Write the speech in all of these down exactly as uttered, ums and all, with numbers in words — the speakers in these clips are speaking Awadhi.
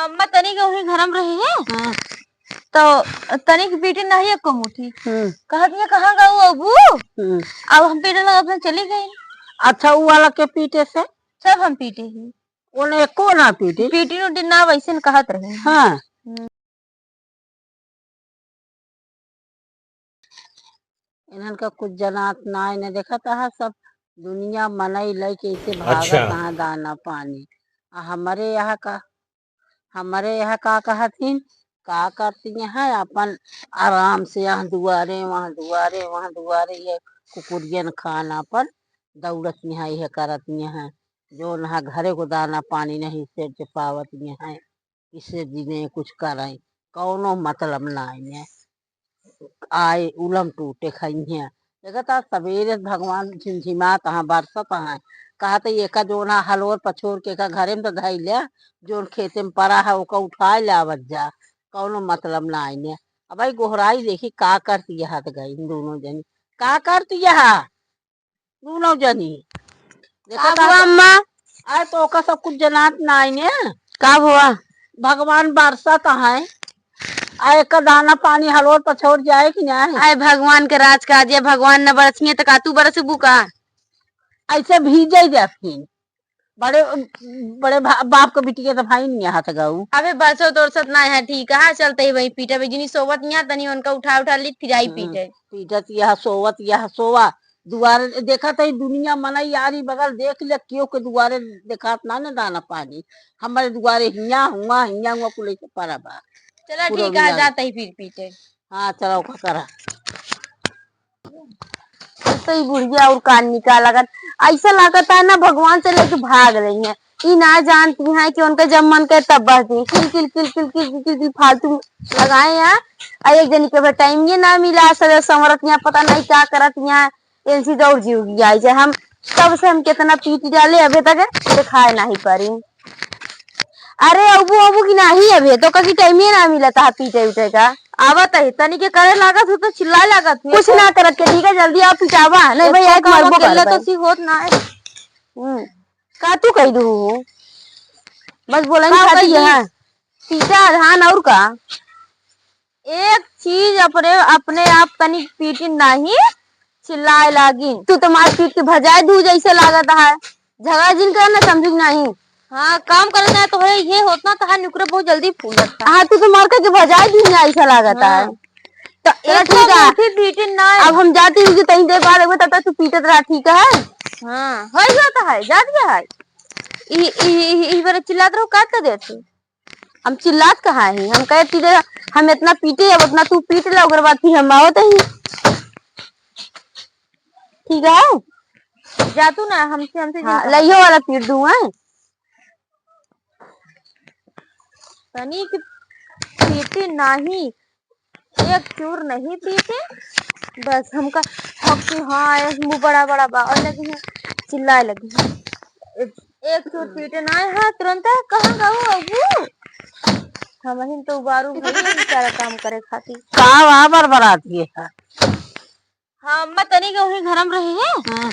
अम्मा तनी के वही घर में रही है। हाँ। तो तनी के पीटे नहीं एको मुठी। हम्म। कहत ये कहाँ गऊ अबू? हम्म। अब हम पीटे लगा अपने चली गई। अच्छा, ऊ वाला के पीटे से? सब हम पीटे ही। ओने एको ना पीटे? पीटी उटी ना वैसे न कहत रही। हाँ। हम्म। इन्हन का कुछ जनात ना, इन्हें देखत आहा सब दुनिया मनई लइके इसे भागत अच्छा। आहा दाना पानी। आ हमरे यहाँ का, हमरे यहाँ का कहथिन, का करती हैं, अपन आराम से यहाँ दुआरे, वहाँ दुआरे, वहाँ दुआरे, ये कुकुरियन खान अपन दौड़त यहाँ, यह करत यहाँ, जो नहा घरे को दाना पानी नहीं से जो पावत यहाँ। इसे दिने कुछ करैं, कौनो मतलब नाहीं है। आए उलम टूटे खइहें। देखत आ, सबेरे भगवान झिमझिमात हैं, बरसत हैं। कहत एका जोन है हलोर पछोर के एका घरे में तो धइले, जोन खेते में परा है, ओका उठाए लावत जा। कौनो मतलब नाहीं है। अब भाई गोहराई देखी का करती है, हाथ गई दोनों जनी। का करती है? दुनो जनी। देखा का भवा ता-, अम्मा? आए तो ओका सब कुछ जनात नाई ने। का भवा? भगवान बरसत हैं। आ एक दाना पानी हलोर पछोर जाए कि नाई? आए भगवान के राज काज है, भगवान न बरसिए तो का तू बरसबू का? ऐसे भीजे जाथिन। बड़े, बड़े भा-, बाप के बिटिया तो भाई नहीं हाथ गऊ। अबे बरसत उरसत ना है, ठीक है, चलते ही वही पीटे, जिनी सोवत यहाँ तनी उनका उठा उठा ली, फिर आई हम्म, पीटे। पीटत यह सोवत यह सोवा, दुआरे देखत है दुनिया मनई यारी बगल देख ले, केहू के दुआरे देखात ना ने दाना पानी, हमारे दुआरे हिया हुआ, हिया हुआ कुल ऐसे परा बा। चला ठीक है, जाते ही फिर पीटे। हाँ, चला ओका करा। तो ई बुढ़िया और कान निकाल लागत। ऐसा लागत है ना, भगवान से लेके भाग रही हैं। ई ना जानती हैं कि उनका जब मन करे तब बस दी। किल, किल, किल, किल, किल, किल, किल, किल फालतू लगाए हैं। आ एक जनी के भाई टाइम ये ना मिला, सर संवरत यहाँ पता नहीं क्या करत यहाँ। इनसे दौड़ जीव गया है। जे हम तब से हम कितना पीट डाले, अबे तक दिखाए नहीं पारी। अरे अबू, अबू की नाही अबे, तो कभी टाइम ही ना मिला था पीटे उठे का। आवत है, तनी के करे लागत हो तो चिल्लाए लागत हो। कुछ ना करत के, ठीक है, जल्दी आओ पिटावा, नहीं भाई, एक मरबो कर तो सी होत ना है। हम्म, का तू कह दू? बस बोला का नहीं खाती कही? है। पीटा धान और का? एक चीज अपने, अपने आप तनी पीटी नाही, चिल्लाए लागिन। तू तो मार पीट के भजाए दू जैसे लागत है। झगड़ा जिन कर ना समझू कि नाही। हाँ, काम करे ना तो है, ये होत ना तो है, नुकरे बहुत जल्दी फूलत है। हाँ, तू तो मार के भजाए दू ना ऐसा लागत है। हाँ। तो चलो एक ठीक है, मुट्ठी पीटी ना है। अब हम जाती हूँ कि तहीं दे बाद एक बार तब तक तू पीटत रहा, ठीक है? हाँ, हो जाता है, जात गया है। ई, ई, ई, ई बार चिल्लात रहो, काट तो देते। हम चिल्लात कहाँ ही? हम कहे, "तीरे, हम इतना पीटे, अब उतना तू पीट ले, ओकर बाद फिर हम आवत ही।" ठीक है? जा तू ना, हमसे, हमसे हाँ, जिन कहा। लइहो वाला पीट दूँ, हैं? तनिक पीटे नाही, एक चूर नहीं पीटे, बस हमका हक से हाँ, एक मुंह बड़ा बड़ा बा, और लगी है, चिल्लाए लगी है। एक, एक चूर पीटे ना है, हाँ, तुरंत कहाँ गऊ अबू? हमहिन तो उबारू भई है सारा काम करे खातिर। का बा बरबरात ये है? हाँ, अम्मा तनी के वही घर में रही है। हाँ।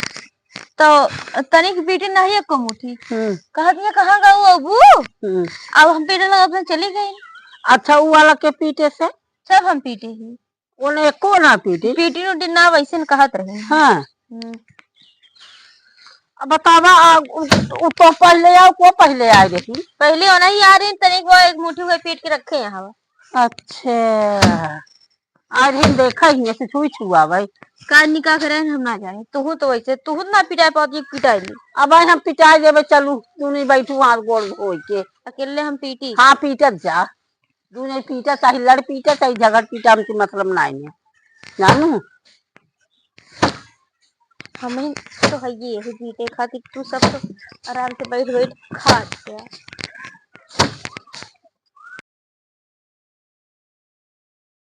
तो तनी के पीटे नहीं एको मुठी। हम्म। कहत ये कहाँ गऊ अबू? हम्म। अब हम पीटे लगा अपने चली गई। अच्छा, ऊ वाला के पीटे से? सब हम पीटे ही। ओने एको ना पीटी? पीटी उटी ना, वैसे न कहत रही। हाँ। हम्म। अब बतावा, आ, उ, उ तो पहले आओ, को पहले आए रही? पहले ओना ही आ रही, तनिक वो एक मुट्ठी हुए पीट के रखे यहाँ। अच्छा। आज हम देखा ही ऐसे छुई छुआ भाई। का निका करे हम ना जाने। तुहू तो वैसे, तुहू ना पिटाए पाती, पिटाए ली। अब आज हम पिटाए देबे, चलू, तू नहीं बैठू वहाँ गोड़ धोई के। अकेले हम पीटी। हाँ, पीटत जा। दूने पीटा, चाहे लड़ पीटा, चाहे झगड़ पीटा, हमसे मतलब नाई है, जानू? हमें तो है ये, यही पीटे खातिर तू सब तो आराम से बैठ बैठ खा जा।